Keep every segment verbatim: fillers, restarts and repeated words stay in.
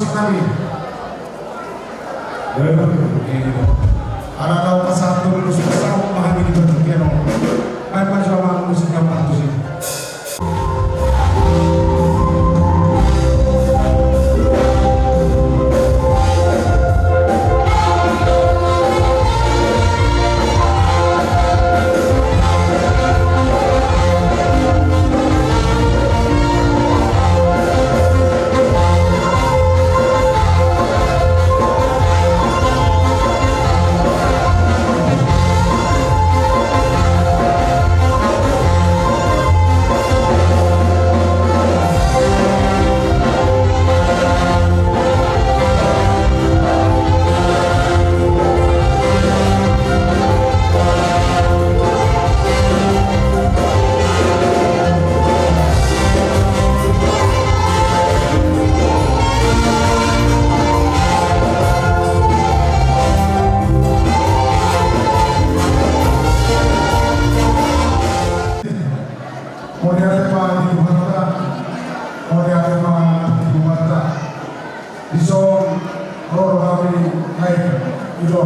Nami. Ala na pasahat tu ulos pasahat ma hami di partingkian on. Baen ma jo amang musik na partusi. Mauliate ma di Tuhanta, mauliate ma di Tuhanta. Dison ro do hami, ai, i do.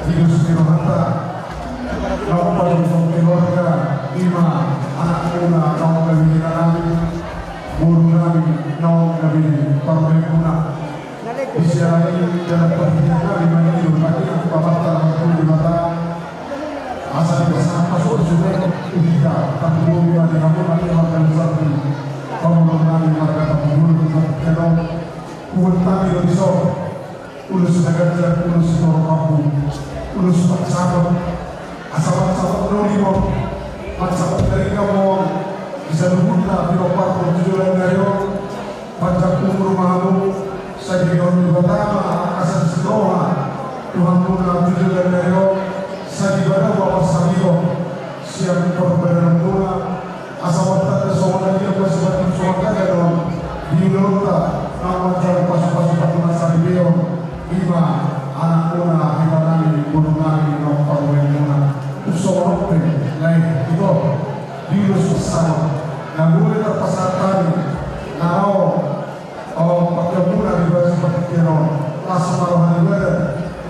Di dos ni rohanta, naung pajumpang keluarga, ima anakmuna naung gabe inanami, borunami naung gabe parumaenmuna. Di siala ni i, dalan partingkian nami mangido, mangido tu Amanta na martua Debata, asa dipasahat ma sude tu hita parhobas ni hamuna keluarga besar ni pamoruonnami marga Tampubolon di partingkian on. Huhut hami do dison ulos na ganjang, ulos sitorop rambu, ulos pansabot, asa pansabot na uli ma on, pansabot na ringan ma on di saluhutna pinomparmuna tu joloan ni ari on. Panjang umur ma hamu, sai dibege Debata ma angka sangsi ni roha tu hamuna tu joloan ni ari on, sai dibege ma parsaripeon sian parbadanmuna, asa martanda songon na nian ma sipatung songon na nian on di ulaonta na manjalo pasupasu patupasu saripeon, ima anakmuna, inanami, borunami, naung parumaenmuna. Tung songon on pe, lae, ito, di ulos pansabot na boi tarpasahat hami, na ro on, pangkeonmuna di bagasan partingkian on, las ma roha ni badan,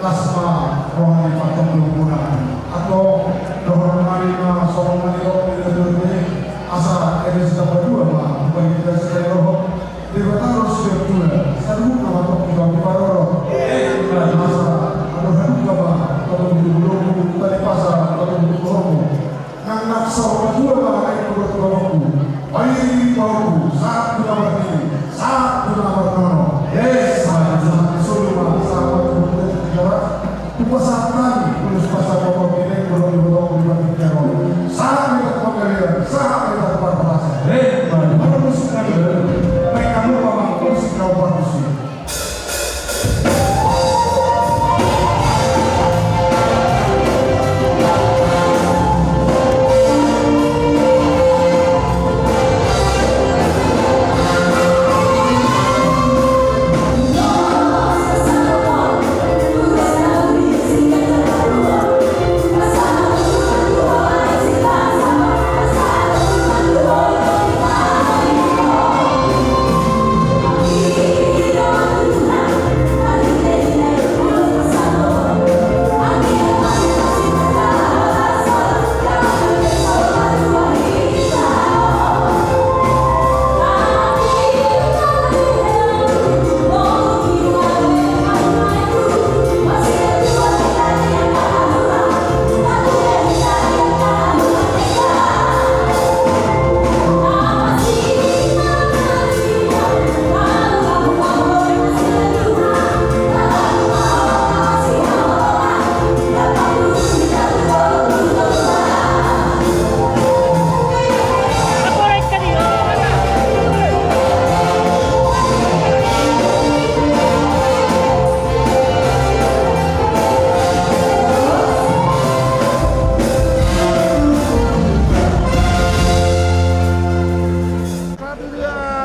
las ma roha ni pangkeonmuna. Antong dohonon nami ma songon na nidok ni natuatua i, asa eme sitamba dua ma hupaingot hami sian roha, Debata do sihortula, saluhutna ma tongtong diparorot. Asa adong hadumpang ma tongtong di lomo, tali pasa tongtong di lomo. Nang na saur matua ma aek dohot pahompu, pairing pahompu, sahat tu na marnini, sahat tu na marnono. Esa, esa, solu ma, sahat tu na marnini. Hupasahat hami ulos pasahaton on di naeng dohot di botong di partingkian on. Sahat ma hita tu panggabean, sahat ma hita tu parhorasan. Ema, di mana musik nami? Baen hamu ma musik na partusi.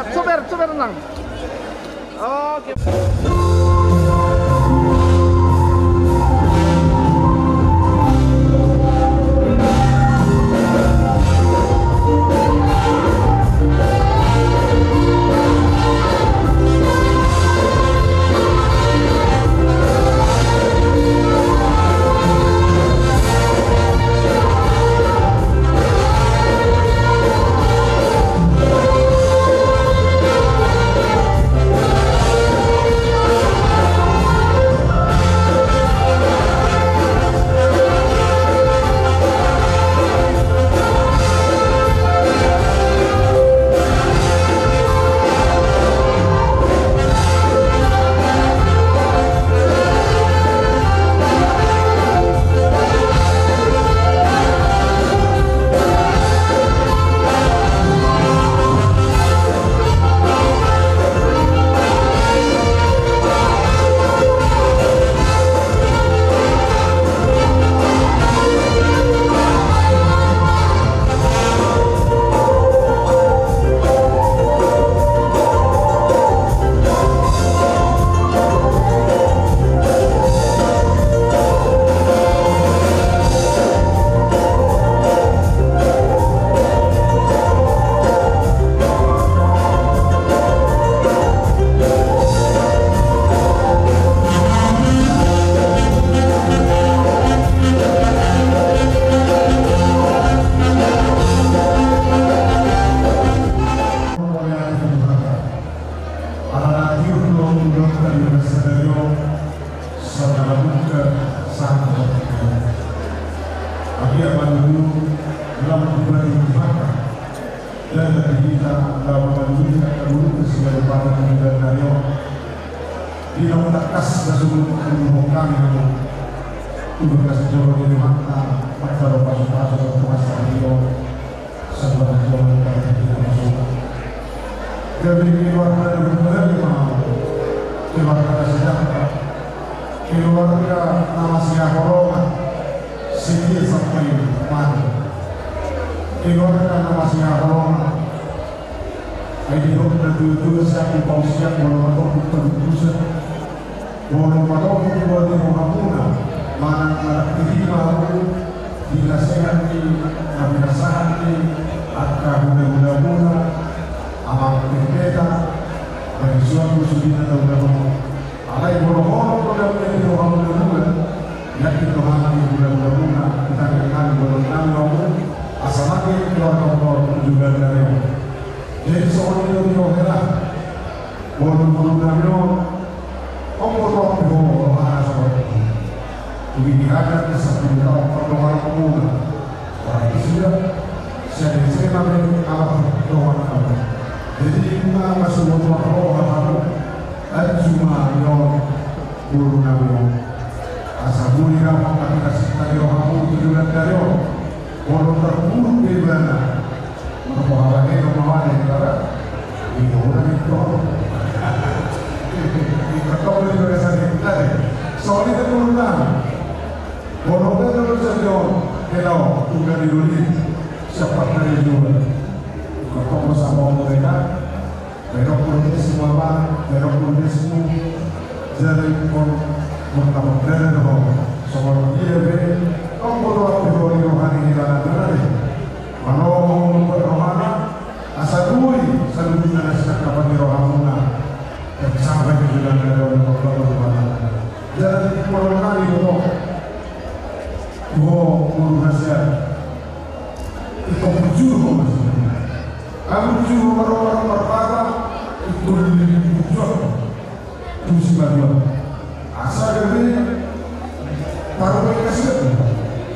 Super, super nang. Oke. Tiur do ulaonta di bagasan sadari on, sahat na mamungka sahat na mamungka. Agia ma tutu lam dibagi Tuhanta. Jala di hita laho mangalului angka ngolunta siganup ari di bagasan sadari on. Di na umtangkas na so boi manghorhon hami hamu tu bagas joro ni Tuhanta, mangalo pasupasu tu bagasan sadari on. Sabar jolo pada kita masuk. Gabe keluarga na berbahagia mau. Keluarga na sejahtera. Keluarga na masihaholongan. Setia sampai mati. Keluarga na masihaholongan. Ai didok natuatua, sian tu pausian, molo madok tu palubusan. Molo madok tu botima hamuna, manang manang diri ma hamu, di na sehat ni, na pinasahat ni, angka hulahula muna, amang pendeta, bagi suang do sudena tahu na romo. Alai molo holong do dame di rohamuna muna, yakin do hami hulahula muna, di tangan hami, molo nang hamu, asa mangke keluarga muna juga dari hamu. Jadi songon i do tio hela. Molo molo nami on, on molo nami on, molo hana songon i. Uli di hana di sapuluh taon pardonganan muna. Orang isi da, sian S M A be ala pardonganan. Jadi ima masuk molo roha hamu, anju ma i on molo nami on. Asa boi na mangkapita sitari rohamu tu joloan ni ari on. Molo tarpuduk do ibana, marboha bahenon ma wale ibana. Ido na nito. Ido na nito. Songon i do molo nami. Molo nami do sadia on, hela on, unggal i do i. Siapa tadi juga. Ido na nito. Baenonmu desmu amang, baenonmu desmu. Jala ingkon mangkapandana do ho. Songon dia be, on do lampe ho di roha ni hela na tena be. Molo ho mambuat rohana, asa boi saluhutna na sinangkapan ni rohamuna. Tarcapai tu joloan ni ari on, mambangun rumah tangga. Jala ingkon nami do ho. Ho molo na sian. Ingkon bujur ho masih. Amun juru maromar marpata, ingkon leleng tujuan. Tusi madua. Asa gabe parumaen kasian.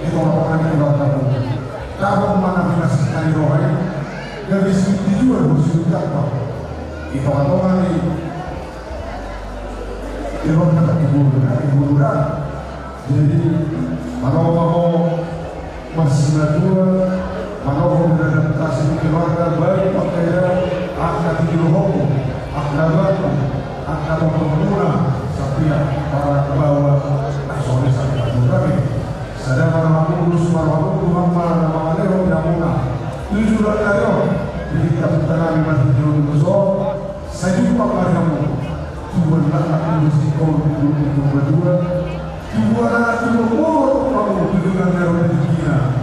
Ingkon apa lagi keluarga mu. Dapot mana dikasih kali roha i. Gabe sibuk dijual, sibuk dapat. Di tonga-tonga ni. Di tonga-tonga ni. Jadi, molo ho marsimatua, molo ho beradaptasi di keluarga, baik pakaian, angka tinggi rohamu, angka batu, angka tongtong muna, sapiak, parak, baoa, na songon i sapiak muna be. Sada ma rohamu, ulos ma rohamu, Tuhan ma na mangalehon di hamuna. Tu joloan ni ari on, di hita hita nami marhite ulos on, sai jumpa ma di hamu. Tubuan anak, tubuan singkop, tubuan anak, tubuan matua. Tubuan anak, tubuan boru, tubuan boru, tubuan anak, tubuan anak.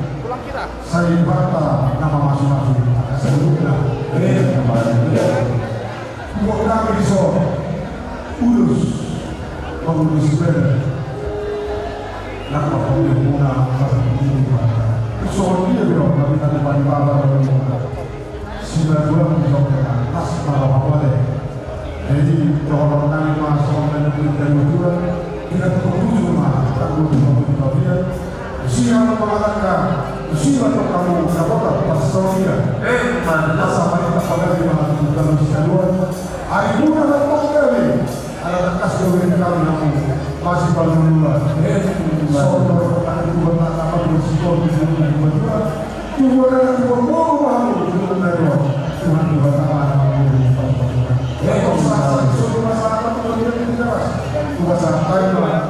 Sai bata nama masu-masu. Saluhutna. Tubuan nami dison. Ulos. Mangulus bere. Napa pun muna, napa pun muna. Songon dia bilang, tapi tadi pagi bapak. Simatua di jokna, pas ma roha mole. Jadi, dohonon nami ma songon na nidok ni natuatua, tinggal tujuh ma, tanggal dua puluh lima dia. Siapa mangalangka, siapa tu kamu, siapa tak pas dia. Eh, mana? Asa marita pagari ma, tanggal dua puluh lima. Ari muna na pagari. Ala tangkas do bere kami namu, masih palu dua. Eh, soal berkata dua, tak apa, dua sikol, dua, dua, dua. Tubuan anak, tubuan boru, tubuan anak, tubuan boru. Tuhan, Tuhan, Tuhan, Tuhan. Eh, kau salah, salah, salah, salah, salah, salah, salah, salah. Tuhan, salah, salah, salah.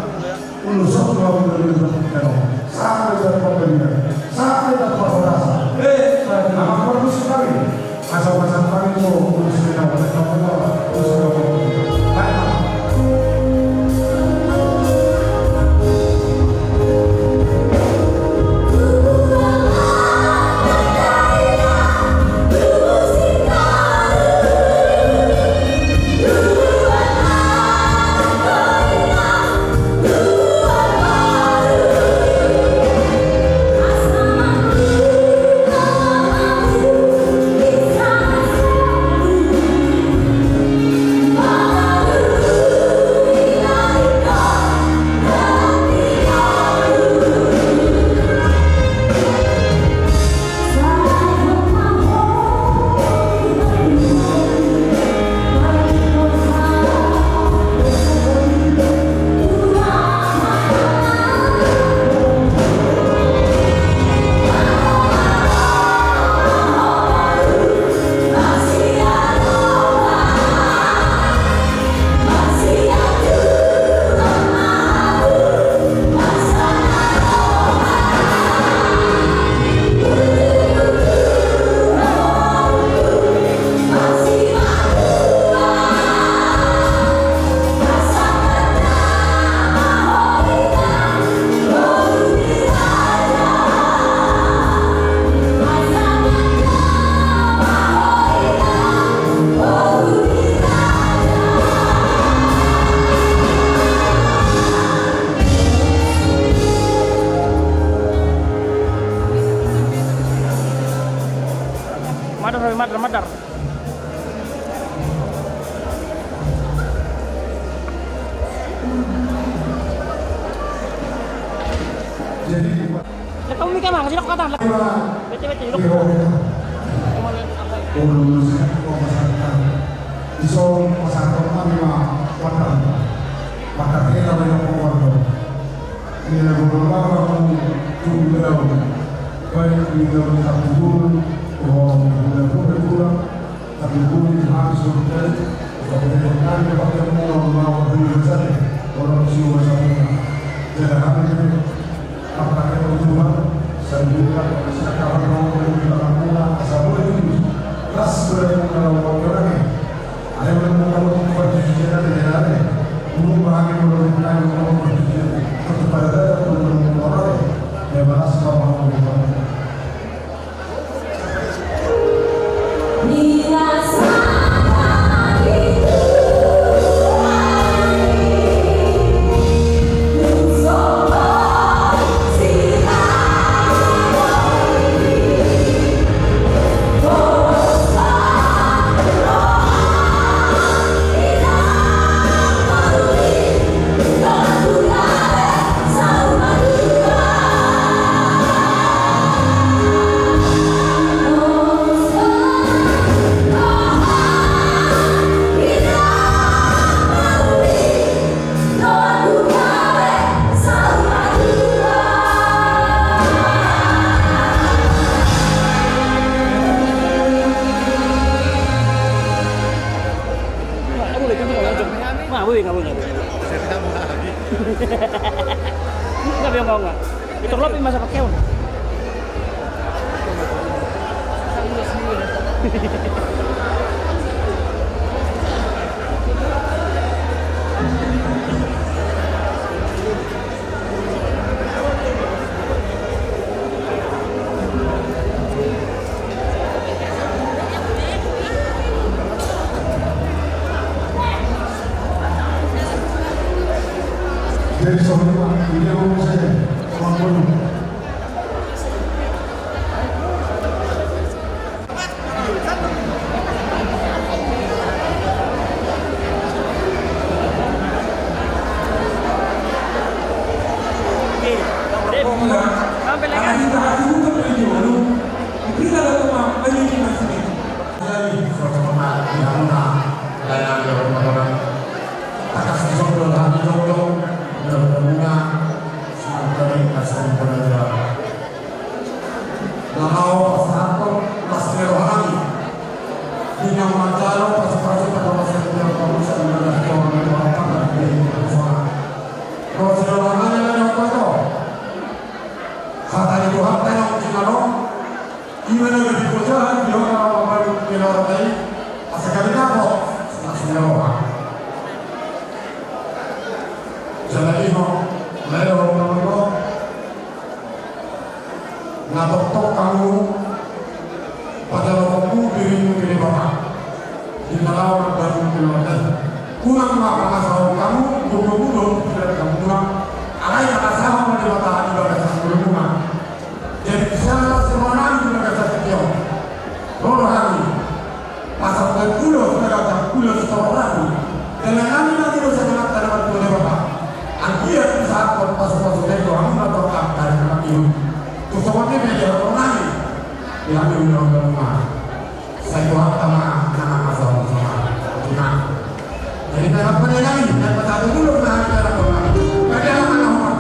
Ulos on, Tuhan, Tuhan, Tuhan, Tuhan. Sampai dapat pemberian. Sampai dapat rasa. Eh, Tuhan. Nama perlu sekali. Asal-asal kami mau ulos kita, ulos kita, ulos kita. Mang, sini kata. Bete, bete, duduk. Di so pasahat hami ma mata, mata tena ma i na pokokna. Ia, gompa ma hamu tu ulaon, baik di ulaon Sabtu Minggu, tu ulaon Sabtu Minggu, Sabtu Minggu, hami sudah, Sabtu Minggu, hami dapat ketemu, mau bertemu saja, orang siapa saja. Jadi, hami Martangiang tu Tuhan, sambil kita berdoa, kita berdoa, asa boi las berdoa, kalau mau berdoa. Ada yang mau, kalau mau berdoa, ada yang mau berdoa, tetap ada, ada yang mau berdoa. Ya, balas, kalau mau berdoa. Nggak boleh, nggak boleh. Nggak, biar nggak, nggak. Itu lo masa pakai, Om? Na laho pasahathon las ni roha nami. Di na manjalo pasupasu, pasupasu, pasupasu. Las ni roha nami, las ni roha nami. Hata ni Tuhanta na umjinalo, ima na gabe pojahan di hona na mambaru ni roha nami. Asa gabe dapot las ni roha. Jala ima, lae roha nami. Na tongtong hamu pajaloonmu diringmu tu Debata di na laho mambangun keluarga i. Unang ma pangasahon hamu gogomu dohot pikiran hamuna, alai pangasahon ma Debata di bagasan ngolumuna. Jadi, siala las ni roha nami di bagasan tingki on. Ro do hami. Pasahathon ulos, na gabe ulos torop ragu. Dalan nami nangkin do sahat tu Debata. Anggiat dipasahathon pasupasu ni Tuhan, na torop ragu dari kami. Tu songon i ma di roha nami. Di hami ulos, ulos ma. Sai Tuhanta ma na mangasahon. Jadi, dalan nami, dalan pasahathon ulos, na gabe ulos ma. Bagi anak-anak.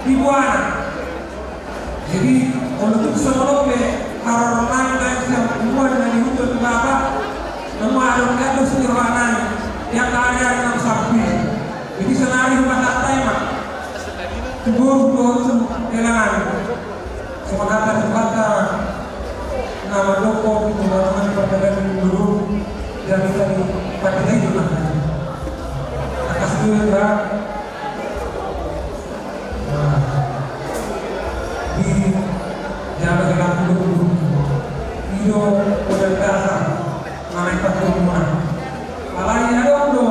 Ibuana. Jadi, molo tung songon on pe haroro nami, nami sian punguan na nihuthon ni bapa, na molo adong gabe sini roha nami, ia keadaan na sampe. Jadi, saonari hupasahat hami ma tu boru dohot tu hela nami. Songon hata ni Tuhanta na mandok, tu tongatonga ni pardalanan ni boru, jadi tadi pardalanan. Atas tu ya. Nah, di jalan yang dulu, i do modal dasar na naeng paturhon muna. Alai adong do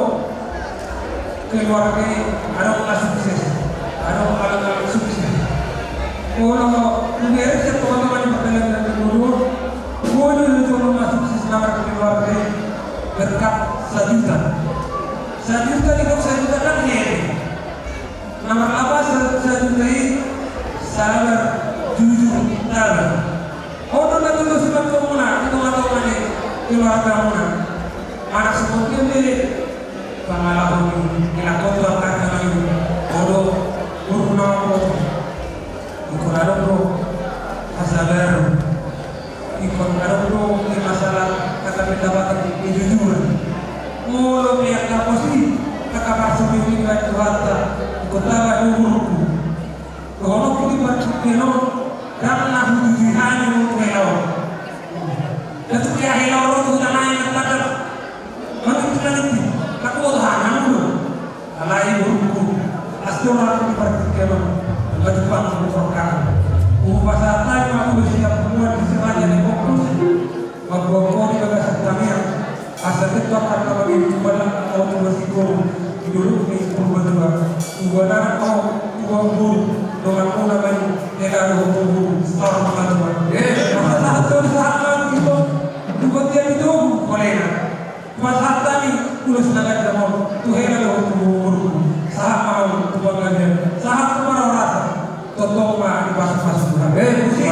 keluarga, adong na sukses, adong halak na sukses. Molo hubereng sian tongatonga ni pardalanan ni boru, boi do jolo na sukses na markeluarga berkat sajuta. Sajuta, didok sajuta kan hebe. Na marlapatan sajuta i, sabar, jujur, taba. On do na tutu sipanjomuna di tongatonga ni keluargamuna. Anak songon dia be, pangalaho ni, ilakon tu angka na i, boru, boru na mamboto. Ingkon adong do hasabaron. Ingkon adong do di masalah angka pendapatan, kejujuran. Molo pe angka pos i, angka parsorion i baen Tuhanta, ingkon taba do umurhu. Dohononku di partingkian on, ndang na hujujui hami tu hela on. Ndang tu hela on tu tanah yang terpandang. Mangitu-mangitu, ndang huboto hami, hamu do. Alai boruku, asa unang di partingkian on, ndang jumpa hamu tu sorga. Hupasahat hami ma tu siap punguan di si raja ni Bokkos, mamboan ho di bagasan tangiang, asa tetap angka na mangihut tu balak, angka na mangihut tu boru, di dolok ni Purbatua, tu banaran ho, tu boru, dongan muna ma i, hela dohot tu boru, saur matua. Eh, pasahat hami, sahat hami, tu boru, tu boru, tu boru, tu boru, tu boru. Pasahat hami ulos na ganjang on tu hela dohot tu boru. Sahat ma hamu tu panggabean, sahat tu parhorasan. Tongtong ma dipasupasu Tuhan. Eh, musik.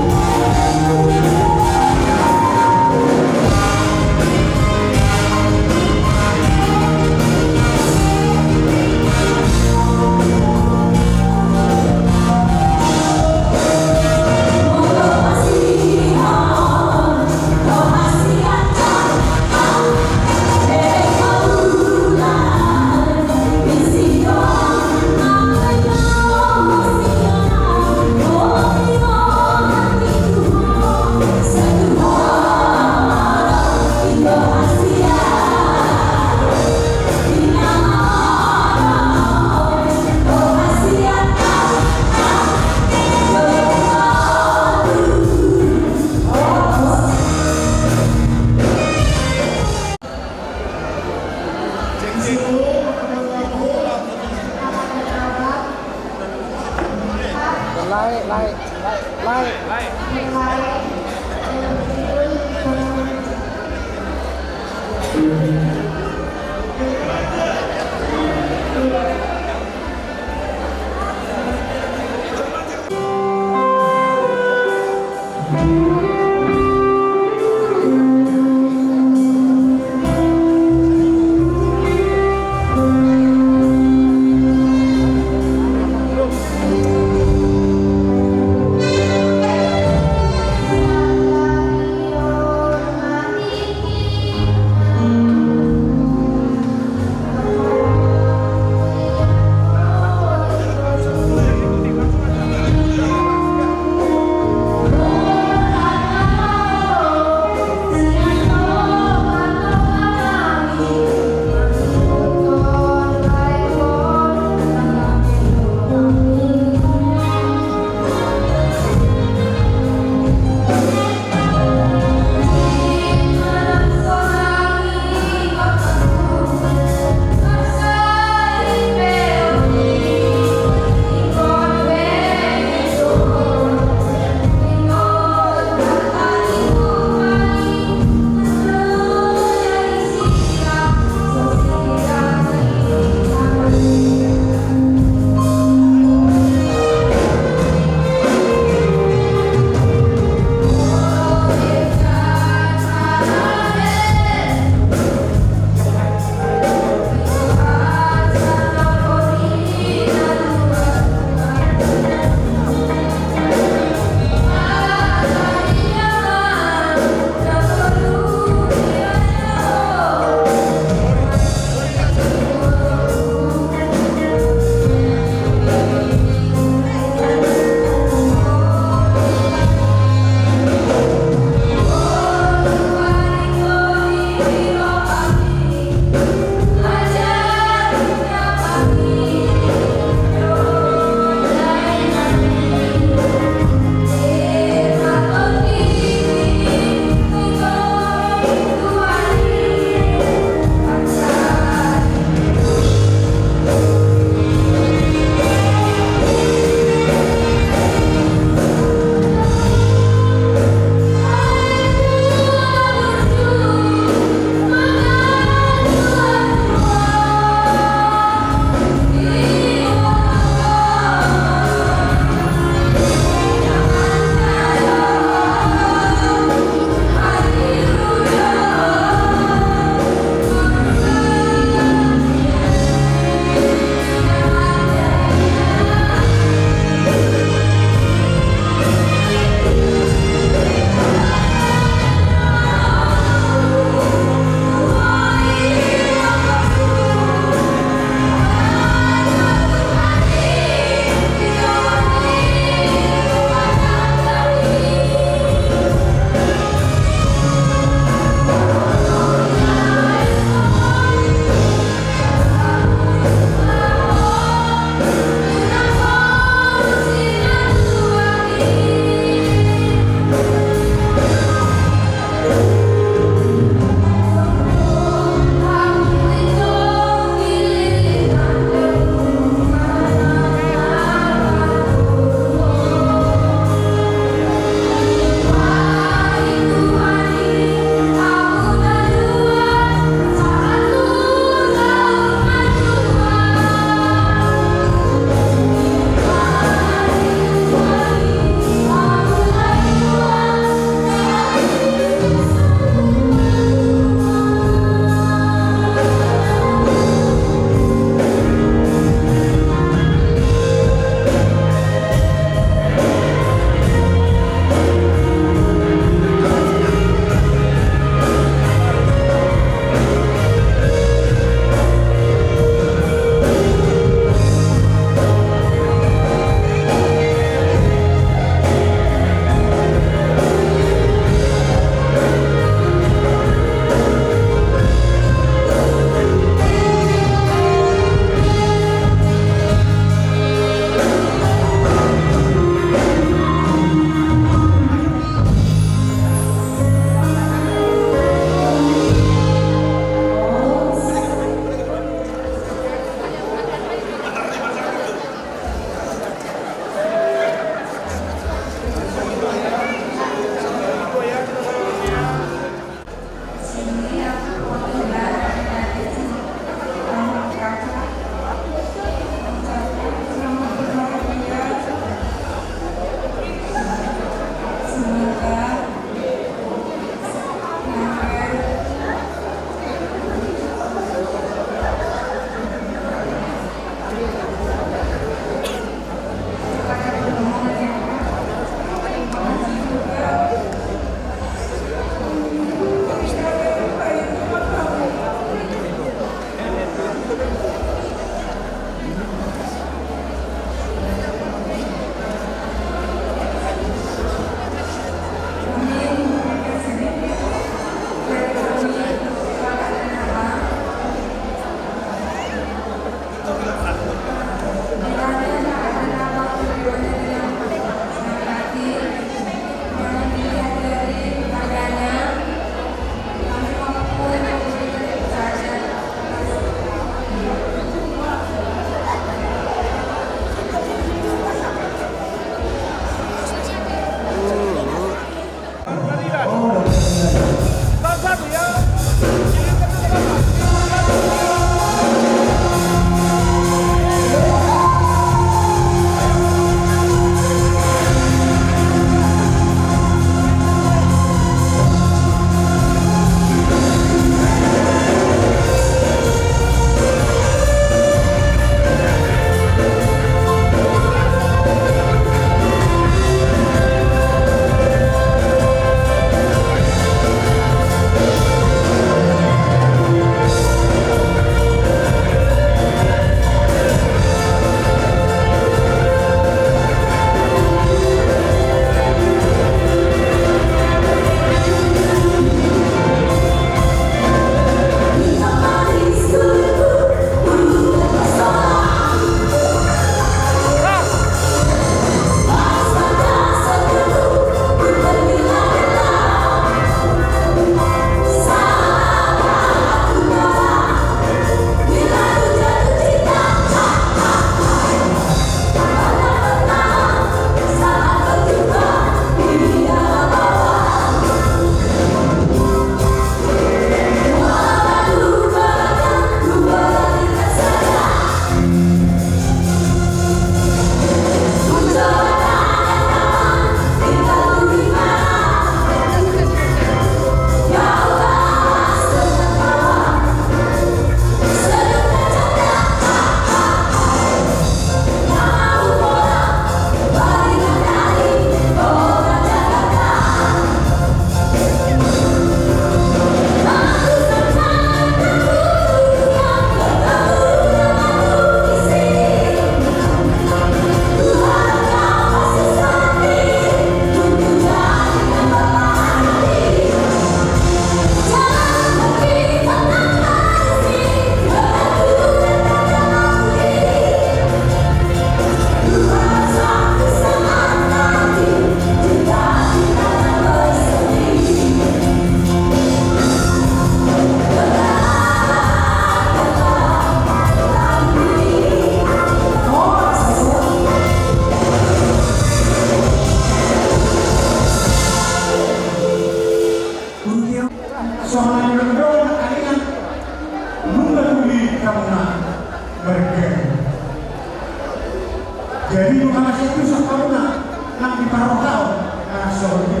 Songon i.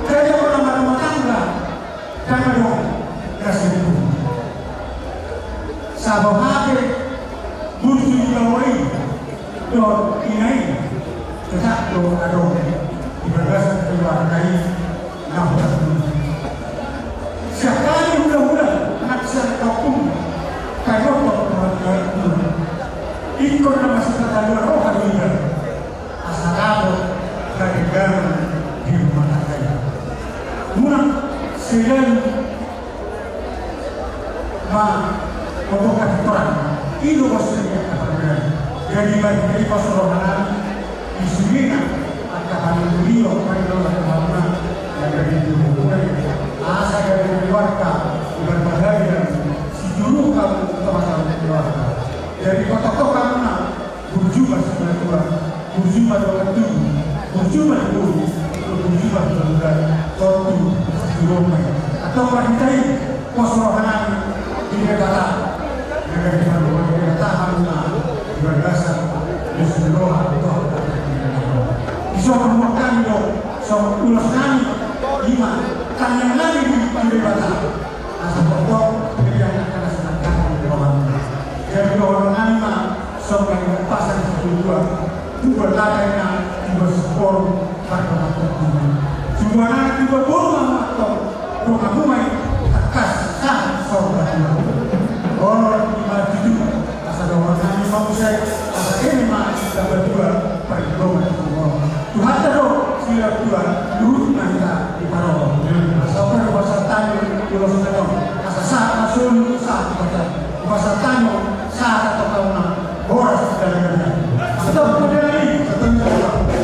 Jadi, anggo na marumah tangga, ndang adong na sempurna. Sabo hape burju ni baoa i dohot ina i tetap do adong di bagasan keluarga i na hurang. Sian hami hulahula, anak sian kampung, kaihoto Tuhan, ingkon na masipata dua roha do iba. Asa dapot ketenangan di rumah tangga i. Muna selalu ma, pokokna torang i do bos ni angka panggilan. Jadi bagi dari pos rohanami di sudena angka panggilan, panggilan rohanami na jadi di rumah, asa jadi keluarga berbahagia, sijuru kamu, teman-teman keluarga. Jadi kotok-kotok kamu na burju ma sian na tua, burju ma dongan tubu, burju ma di boru, burju ma di hulahula, tontu sijuru ma i. Antong marhite i pos rohanami di Debata, na gabe parumaen ni Debata hamu na di bagasan dos ni roha dohot. Dison hamu angka do songon ulosnami, i ma tangiangnami di Debata. Asa porlu, jadi angka na senang hati di rohana. Jadi dohononnami ma songon na pasahat ni satua, tubuan laga i na tibu sampulu marga Mantong. Tubuan anak tibu boru ma Mantong, dongan hamu ma i tangkas sahat sorga tua. Olo, i ma tutu. Asa dohononnami ma muse, asa eme ma dapot dua parindoman tu Tuhanta do silehon tua, luhut ma hita diparorot. Asa on do hupasahat hami ulos na on, asa sahat ma solu sahat tu Debata. Hupasahat hami sahat tu hamu na horas di dalan i. Asa tong tu dalan i, asa tong tu dalan i.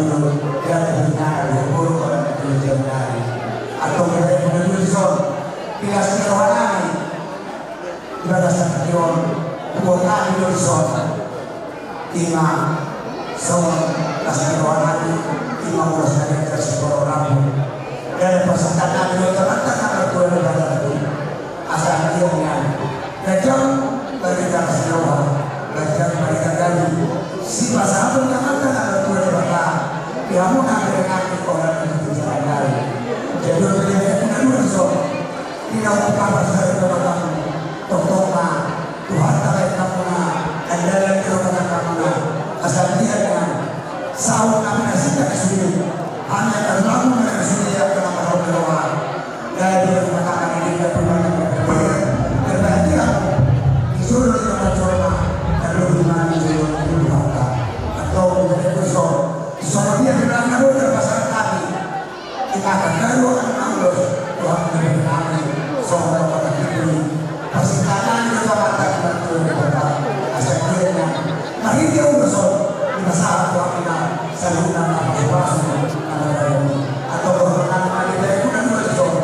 Parjolo, gabe hita di umur, di jemari. Atau kita yang punya diri son, di las ni roha nami. Di bagasan hata on, dua kali do dison. Ima, songon las ni roha nami, ima ulos nami, terus di Purworejo. Gabe pasahat nami, di tengah-tengah Ina upa pasari dohot hamu, tongtong ma Tuhanta baen hamuna andalan dohot hamu, asa dia na saut nami na sita na sude, hami akan bangun na sude akan akan roda roha. Jadi mengatakan ini dia pembangunan berpikir dan bahagia di seluruh lingkungan Jorma dan lebih maju di Tuhanta atau menjadi besok. Sama dia bilang kamu terpasang kami. Imata na ro na ulos, Tuhan na nami, songon na patakitui. Pasingkatan ni Tuhan na nami, Tuhan na nami, asa dia na. Marhite ulos on, ima sahat tu hami na saluhutna na pasupasu na nami. Atau Tuhan na nami, dia pun na ulos on.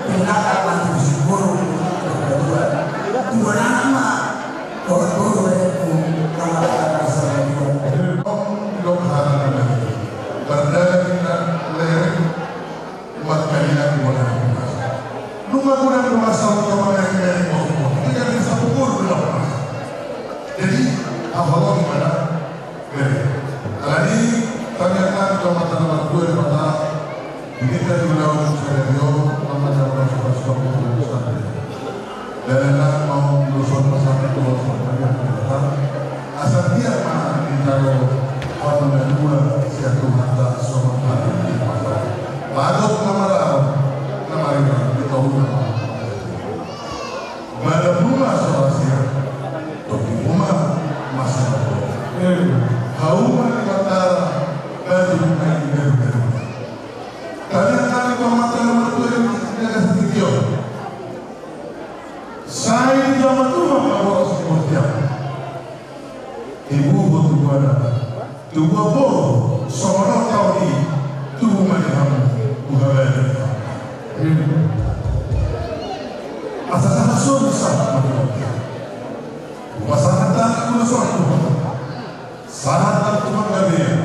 Pinaka mati si guru, dua nama. Dohot boru baenku, na marhata na salamatuan. Didok hata na baen. Pardalanan na lereng, mangkaliat bola na hunas. Nunga godang do masa untuk mamereng-mereng boru. Tidak bisa pukul do hunas. Jadi, apologi pada mereng. Alani, ternyata di Kecamatan Martua di Kota, di kita di Ulaon Sadaryo, nama nama suka-suka pukul sampai. Dan enak mau lulusan pesantren, lulusan pesantren, asal dia mah di dalam pamula dua, siap Tuhan tak sama hari di pasar. Padok nama rau, nama rau, di tahun nama. Bada bunga soal siap, topi bunga masa lalu. Hauma di Batara, batu bunga ini berbeda. Tanya kami pamata nomor dua yang kita kasih video. Sai di jama tuha ma boros di Pontianak. Ibu ho tubuan anak, tubuan boru, songon on taon i, tubu ma di hamu, buha bani. Asa sahat solu sahat ma di Pontianak. Buha sahat tani guna songon tubuan. Sahat ma tu panggabean,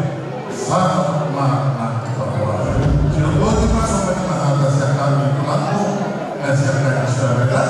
sahat ma nang tu parhorasan. Sidok boti ma songon i ma hata sian hami tu lampu, na sian hami suda beda.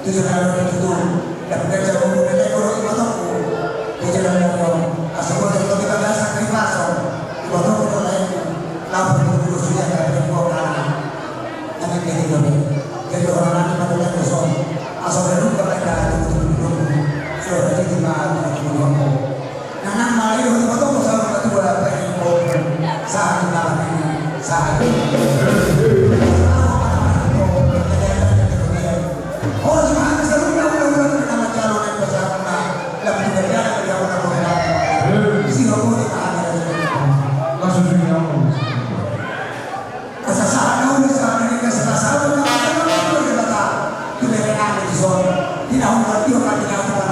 Tujuh na ro di tutu, dan kerja guru dan ekor di batokku. Tujuh na ro, asal gua tetap di bagasan di pasong, di batokku dan lainnya. Lapor guru sudah ada di gua kanan. Anak jadi guru, jadi orang anak pada lain kosong. Asal dari luka mereka itu tutup hidupmu. Sudah jadi mah tutup hidupmu. Nanang mala i do hot i, motong do saur matua, baen i, sahat tu dalan i, sahat tu dalan i. Olo, jumahanta saluhutna, ula-ula na manjalo na pasahatanna. Lam tu gariana, gariana na bola. Sihol boti mahana. Maksudnya apa? Asa sahat na uli, sahat na ringgas, asa sahat na uli, sahat na uli, sahat na uli. Tu bere nami dison. Di na hon, di hon, di na hon.